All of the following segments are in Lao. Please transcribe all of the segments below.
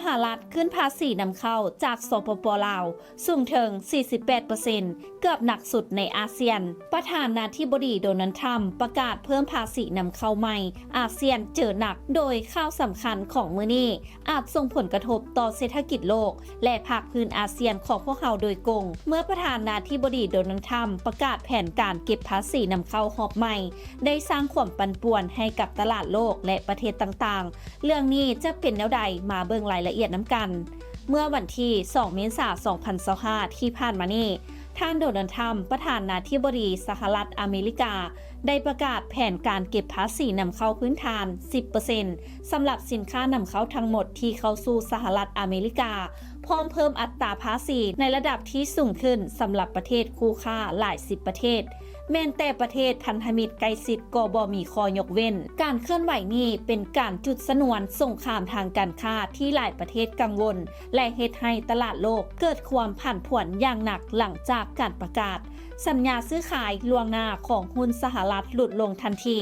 ສະຫະລັດຂຶ້ນພາສີນຳເຂົ້າຈາກ ສປປ ລາວ ສູງເຖິງ ສີ່ສິບແປດເປີເຊັນ ເກືອບໜັກສຸດໃນອາຊຽນ. ປະທານາທິບໍດີ ໂດນັລ ທຣຳ ປະກາດເພີ່ມພາສີນຳເຂົ້າໃໝ່ ອາຊຽນເຈີໜັກ, ໂດຍຂ່າວສຳຄັນຂອງມື້ນີ້ ອາດສົ່ງຜົນກະທົບຕໍ່ເສດຖະກິດໂລກ ແລະ ພາກພື້ນອາຊຽນຂອງພວກເຮົາໂດຍກົງ ເມື່ອປະທານາທິບໍດີ ໂດນັລ ທຣຳ ປະກາດແຜນການເກັບພາສີນຳເຂົ້າຮອບໃໝ່ ໄດ້ສ້າງຄວາມປັ່ນປ່ວນໃຫ້ກັບຕະຫຼາດໂລກ ແລະ ປະເທດຕ່າງໆ. ເລື່ອງນີ້ຈະເປັນແນວໃດ? ມາເບິ່ງລາຍລະອຽດນຳກັນ. ເມື່ອວັນທີ ສອງ ເມສາ ສອງພັນຊາວຫ້າ ທີ່ຜ່ານມານີ້, ທ່ານ ໂດນັລ ທຣຳ ປະທານາທິບໍດີສະຫະລັດອາເມລິກາ ໄດ້ປະກາດແຜນການເກັບພາສີນຳເຂົ້າພື້ນຖານ ສິບເປີເຊັນ ສຳລັບສິນຄ້ານຳເຂົ້າທັງໝົດທີ່ເຂົ້າສູ່ສະຫະລັດອາເມລິກາ, ພ້ອມເພີ່ມອັດຕາພາສີໃນລະດັບທີ່ສູງຂຶ້ນສຳລັບປະເທດຄູ່ຄ້າຫຼາຍສິບປະເທດ, ແມ່ນແຕ່ປະເທດພັນທະມິດໃກ້ຊິດກໍບໍ່ມີຂໍ້ຍົກເວັ້ນ. ການເຄື່ອນໄຫວນີ້ເປັນການຈຸດຊະນວນສົງຄາມທາງການຄ້າທີ່ຫຼາຍປະເທດກັງວົນ ແລະ ເຮັດໃຫ້ຕະຫຼາດໂລກເກີດຄວາມຜັນຜວນຢ່າງໜັກຫຼັງຈາກການປະກາດ ສັນຍາຊື້ຂາຍລ່ວງໜ້າຂອງຫຸ້ນສະຫະລັດຫຼຸດລົງທັນທີ,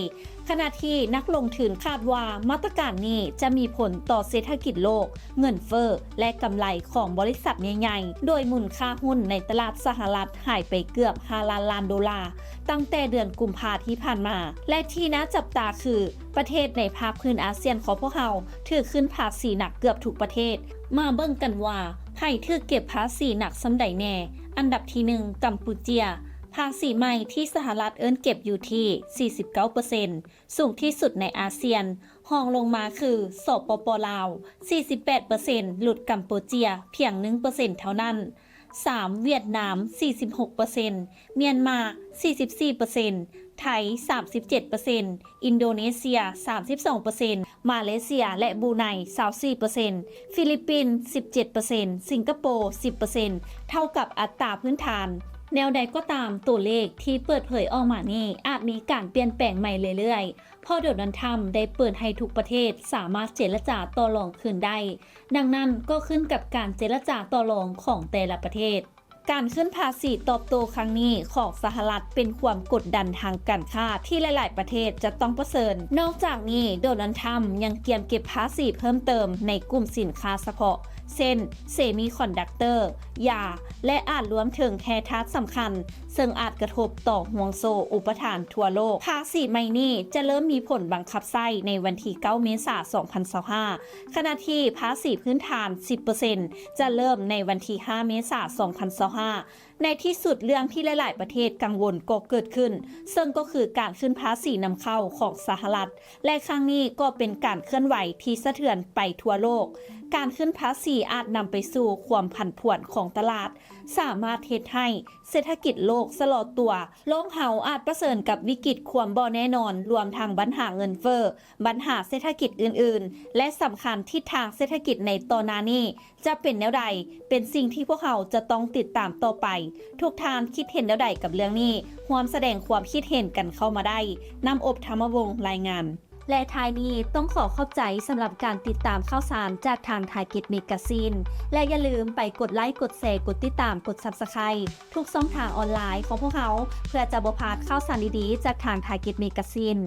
ຂະນະທີ່ນັກລົງທຶນຄາດວ່າມາດຕະການນີ້ຈະມີຜົນຕໍ່ເສດຖະກິດໂລກ, ເງິນເຟີ້ ແລະ ກຳໄລຂອງບໍລິສັດໃຫຍ່ໆ, ໂດຍມູນຄ່າຫຸ້ນໃນຕະຫຼາດສະຫະລັດຫາຍໄປເກືອບຫ້າລ້ານລ້ານໂດລາ ຕັ້ງແຕ່ເດືອນກຸມພາທີ່ຜ່ານມາ. ແລະ ທີ່ໜ້າຈັບຕາຄື ປະເທດໃນພາກພື້ນອາຊຽນຂອງພວກເຮົາຖືກຂຶ້ນພາສີໜັກເກືອບທຸກປະເທດ. ມາເບິ່ງກັນວ່າ ໃຜຖືກເກັບພາສີໜັກສ່ຳໃດແດ່? ອັນດັບທີໜຶ່ງ ກຳປູເຈຍ, ພາສີໃໝ່ທີ່ສະຫະລັດເອີ້ນເກັບຢູ່ທີ່ ສີ່ສິບເກົ້າເປີເຊັນ, ສູງທີ່ສຸດໃນອາຊຽນ. ຮອງລົງມາຄື ສປປ ລາວ ສີ່ສິບແປດເປີເຊັນ, ຫຼຸດກຳປູເຈຍພຽງໜຶ່ງເປີເຊັນເທົ່ານັ້ນ. ສາມ ຫວຽດນາມ ສີ່ສິບຫົກເປີເຊັນ, ມຽນມາ ສີ່ສິບສີ່ເປີເຊັນ, ໄທ ສາມສິບເຈັດເປີເຊັນ, ອິນໂດເນເຊຍ ສາມສິບສອງເປີເຊັນ, ມາເລເຊຍ ແລະ ບຣູໄນ ຊາວສີ່ເປີເຊັນ, ຟີລິບປິນ ສິບເຈັດເປີເຊັນ, ສິງກະໂປ ສິບເປີເຊັນ ເທົ່າກັບອັດຕາພື້ນຖານ. ແນວໃດກໍຕາມ, ຕົວເລກທີ່ເປີດເຜີຍອອກມານີ້ອາດມີການປ່ຽນແປງໃໝ່ເລື້ອຍໆ, ເພາະໂດນັລ ທຣຳ ໄດ້ເປີດໃຫ້ທຸກປະເທດສາມາດເຈລະຈາຕໍ່ລອງຄືນໄດ້. ດັ່ງນັ້ນກໍຂຶ້ນກັບການເຈລະຈາຕໍ່ລອງຂອງແຕ່ລະປະເທດ. ການຂຶ້ນພາສີຕອບໂຕ້ຄັ້ງນີ້ຂອງສະຫະລັດເປັນຄວາມກົດດັນທາງການຄ້າທີ່ຫຼາຍໆປະເທດຈະຕ້ອງປະເຊີນ. ນອກຈາກນີ້, ໂດນັລ ທຣຳ ຍັງກຽມເກັບພາສີເພີ່ມເຕີມໃນກຸ່ມສິນຄ້າສະເພາະ ເຊັ່ນ ເຊມີຄອນດັກເຕີ, ຢາ ແລະ ອາດລວມເຖິງແຮ່ທາດສຳຄັນ, ເຊິ່ງອາດກະທົບຕໍ່ຫ່ວງໂສ້ອຸປະທານທົ່ວໂລກ. ພາສີໃໝ່ນີ້ຈະເລີ່ມມີຜົນບັງຄັບໃຊ້ໃນວັນທີເກົ້າ ເມສາ ສອງພັນຊາວຫ້າ, ຂະນະທີ່ພາສີພື້ນຖານ ສິບເປີເຊັນ ຈະເລີ່ມໃນວັນທີຫ້າ ເມສາ ສອງພັນຊາວຫ້າ. ໃນທີ່ສຸດ, ເລື່ອງທີ່ຫຼາຍໆປະເທດກັງວົນກໍເກີດຂຶ້ນ, ເຊິ່ງກໍຄືການຂຶ້ນພາສີນຳເຂົ້າຂອງສະຫະລັດ, ແລະ ຄັ້ງນີ້ກໍເປັນການເຄື່ອນໄຫວທີ່ສະເທືອນໄປທົ່ວໂລກ. ການຂຶ້ນພາສີອາດນຳໄປສູ່ຄວາມຜັນຜວນຂອງຕະຫຼາດ, ສາມາດເຮັດໃຫ້ເສດຖະກິດໂລກຊະລໍຕົວ. ໂລກເຮົາອາດປະເຊີນກັບວິກິດຄວາມບໍ່ແນ່ນອນ, ລວມທັງບັນຫາເງິນເຟີ້, ບັນຫາເສດຖະກິດອື່ນໆ ແລະ ສຳຄັນ, ທິດທາງເສດຖະກິດໃນຕໍ່ໜ້ານີ້ຈະເປັນແນວໃດ ເປັນສິ່ງທີ່ພວກເຮົາຈະຕ້ອງຕິດຕາມຕໍ່ໄປ. ທຸກທ່ານຄິດເຫັນແນວໃດກັບເລື່ອງນີ້? ຮ່ວມສະແດງຄວາມຄິດເຫັນກັນເຂົ້າມາໄດ້. ນ້ຳອົບ ທຳມະວົງ ລາຍງານ. ແລະ ທ້າຍນີ້ຕ້ອງຂໍຂອບໃຈສຳລັບການຕິດຕາມຂ່າວສານຈາກທາງ Target Magazine ແລະ ຢ່າລືມໄປກົດໄລ, ກົດແຊ, ກົດຕິດຕາມ, ກົດ Subscribe ທຸກຊ່ອງທາງອອນລາຍຂອງພວກເຮົາ ເພື່ອຈະບໍ່ພາດຂ່າວສານດີໆຈາກທາງ Target Magazine.